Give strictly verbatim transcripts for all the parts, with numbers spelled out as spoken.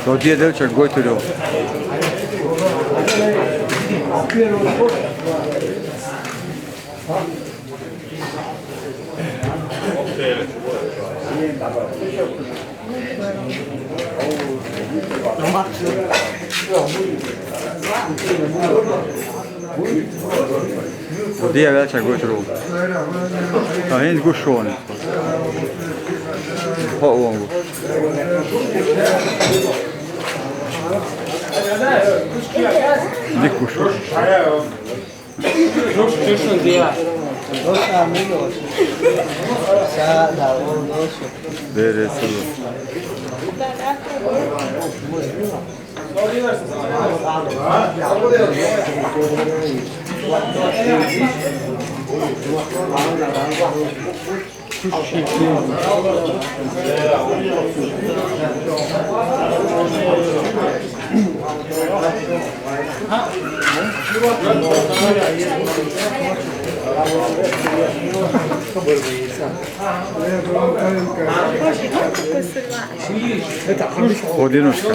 Ro die delča goituro. Ro die delča goituro. Ka hende gušone. Ho ongu. Dikušu. Dosta, amigo. Sa, da, o, došo. Bere, sulu. Odinoška.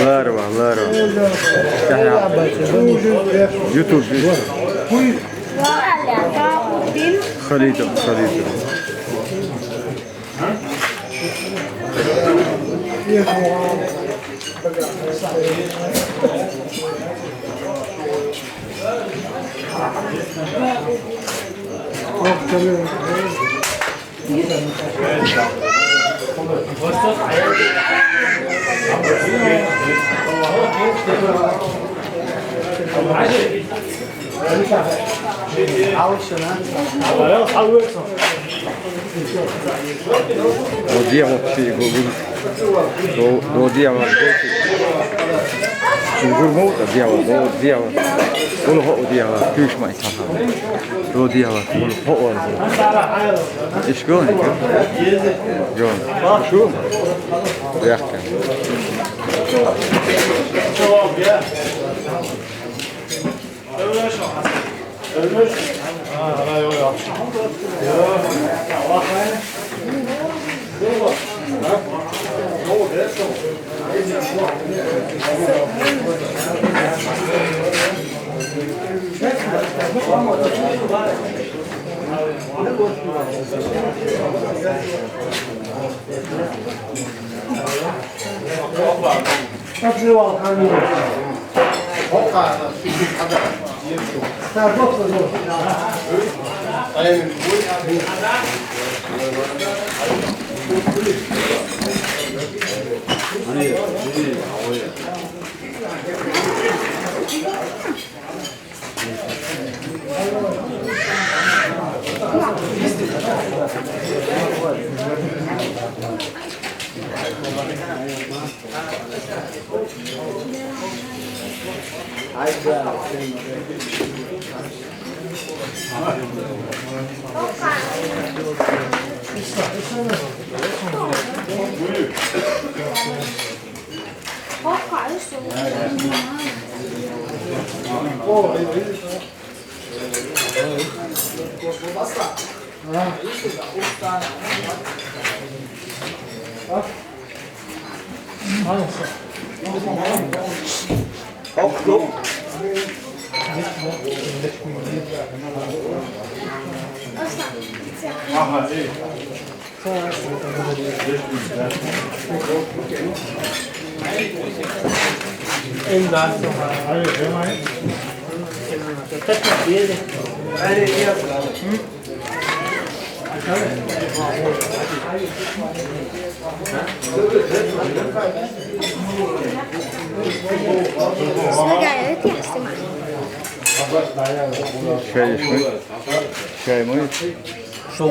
Larva, larva. YouTube, YouTube. Halito, halito. Ro diewa, sì, gu-, gu-, ro-, ro diewa, sì. Gu-, gu-, ro diewa, ro diewa. Ro diewa, sì, ma ita. Ro diewa, ro diewa. Iskon, iskon. Yakın. Şeýle, şeýle. Шоу.